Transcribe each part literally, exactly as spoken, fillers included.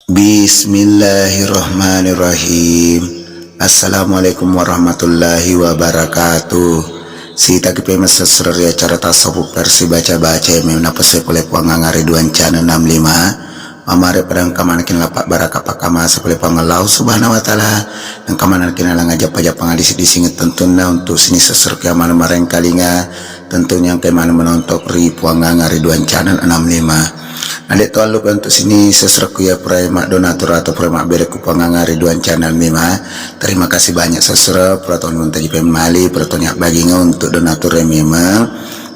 Bismillahirrahmanirrahim. Assalamualaikum warahmatullahi wabarakatuh. Sitaki pemeng sesro ri acara tasawuf versi baca-baca yang menapase pole Puang Angariduan Channel enam lima. Mamare padang kamanakin lapak baraka pakamase pole Puang Allah Subhanahu wa Ta'ala. Dan kamanakin alang ajappa-jappa ngadisi-dising tentunna untuk sini sesro kiamana marengkalinga. Tentunya engka maneng menontok ri Puang Angariduan Channel enam lima. Nade to allupa untuk sini sesrekku ya pura maddonatur atau pura mabberekku Puang Angariduan Channel lima. Terima kasih banyak sesre, pura toni muntaji pemmali, pura toni abbaginga untuk donatur yang memang.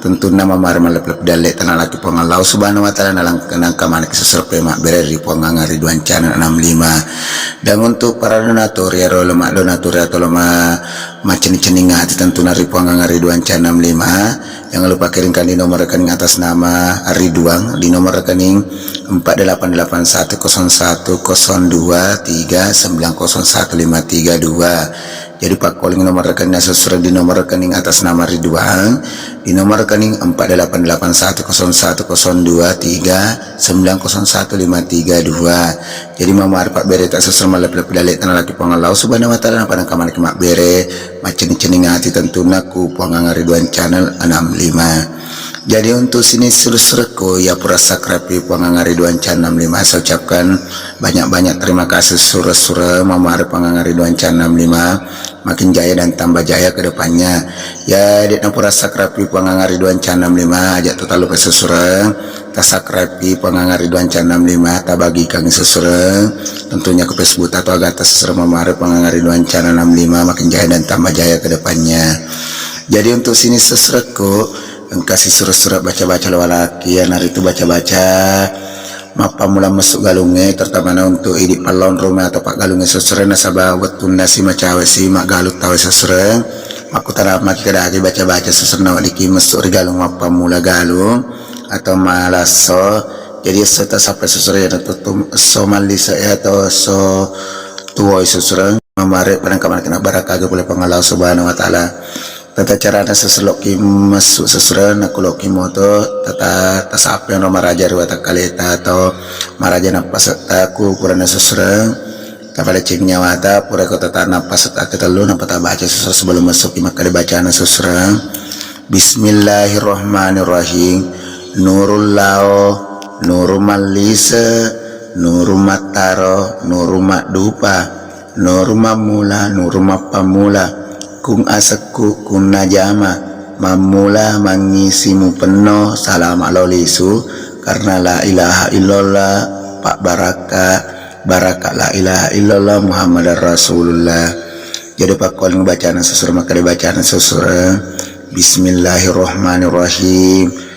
Tentunna mamare malleplep dalle tanalaki Puang Allah Subhanahu wa Ta'ala nalangkenang kamanaki sesre pe mabbere ri Puang Angariduan Channel enam lima. Dan untuk para donatur ya rolo maddonatur atau loma macenning-cenning ati tentuna ri Puang Angariduan Channel enam lima. Jangan lupa kirimkan di nomor rekening atas nama Ridwan, di nomor rekening empat delapan delapan satu kosong satu kosong dua tiga sembilan kosong satu lima tiga dua. Jadi pakkoling nomor rekening sesre di nomor rekening atas nama Ridwan, di nomor rekening empat delapan delapan satu kosong satu kosong dua tiga sembilan kosong satu lima tiga dua. Jadi mamare pabbere ta sesre malleplep dalle tanalaki Puang Allah Subhanahu wa Ta'ala napada kamanaki mabbere. Macenning-cenning ati tentunna ku Puang Angariduan Channel enam lima. Jadi untuk sini sesrekku ya pura subscribe Puang Angariduan Channel enam lima, saya ucapkan banyak-banyak terima kasih sesre-sesre mamare Puang Angariduan Channel enam lima. Makin jaya dan tambah jaya ke depannya. Ya, dek na pura subscribe Puang Angariduan Channel enam lima, aja to talupa sesre. Ta subscribe Puang Angariduan Channel enam lima, ta bagikan sesre. Tentunya ke Facebook atau agata sesre mamare Puang Angariduan Channel enam lima makin jaya dan tambah jaya ke depannya. Jadi untuk sini sesrekku, engka sesre-sesre baca-baca lo walaki, ya naritu baca-baca mappammula messu galungnge, terutama na untuk idi pallonrong atau paggalungnge sesre nasaba wettunna si macawe si maggalung tawe sesre. Makkutana makkedaki baca-baca sesre na weddikki messu ri galung mappammula galung atau malasso. Jadi esso tasappai sesre na tuttu esso mallise atau esso tuwoi sesre. Mamare padang kamanaki na barakka pole Puang Allah Subhanahu wa Ta'ala. Tata carana sesre lokki messu sesre, nakku lokki moto tata tasappai ro maraja ri watakkaleta atau maraja nappasetta ku purana sesre. Tapadecengi nyawata pura ko tata nappasetta ketellu, nappa tabaca sesre sebelum messuki makkeda bacana sesre. Bismillahirrahmanirrahim. Nurul lao, nuru mallise, nuru mattaro, nuru maddupa, nuru mammula, nuru mappammula, kung asekku, kung najama, mammula, mangngisi, mupenno, salama lao lisu, karena la ilaha illallah, pabbarakka, barakka la ilaha illallah, Muhammadar Rasulullah. Jadi pakkuling bacana sesre, makkeda bacana sesre. Bismillahirrahmanirrahim.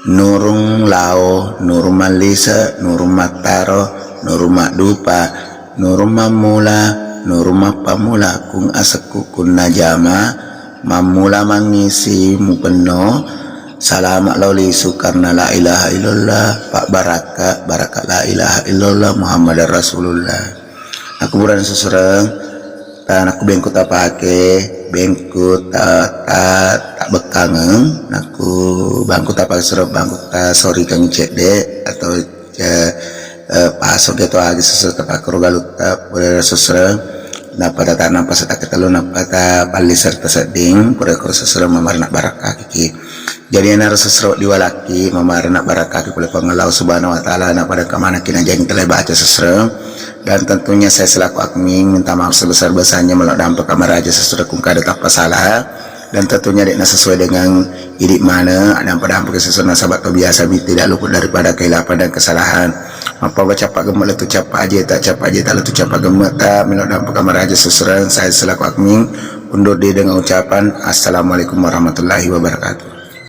Nurung lao, nurung mallise, nurung mattaro, nurung maddupa, nurung mammula, nurung mappammula, kung asekku, kung najama, mammula mangngisi, mupenno, salama lao lisu karena la ilaha illallah, pabbarakka, barakka la ilaha illallah, Muhammadar Rasulullah. Aku burana sesereng, ta nakku bengku tapake, bengku ta, ta, ta bekkangeng, nakku bangku tapake sero bangku ta sorikeng cedde atau, eh, eh, paso gitu agi sesereng tapake ro galutta, burana sesereng, nappa ta tanam pasa takketellu, nappa ta palli serta sedding, pura kuro sesereng mamarna barakka kiki. Jadi enaro sesro diwalakki, mamarna barakaki pole Puang Allah Subhanahu wa Ta'ala, na pada kamana kina jeng tele baca sesro. Dan tentunya saya selaku admin minta maaf sebesar-besarnya melo dampa kamaraja sesro kung kada tappa salah. Dan tentunya dekna sesuai dengan idik mana, ada pada ampuke sesro nasaba to biasa bi tidak luput daripada kehilapan dan kesalahan. Apa baca pak gemek letu capa aja tak capa aja tak letu capa gemek tak melo dampa kamaraja sesro. Saya selaku admin undur diri dengan ucapan assalamualaikum warahmatullahi wabarakatuh.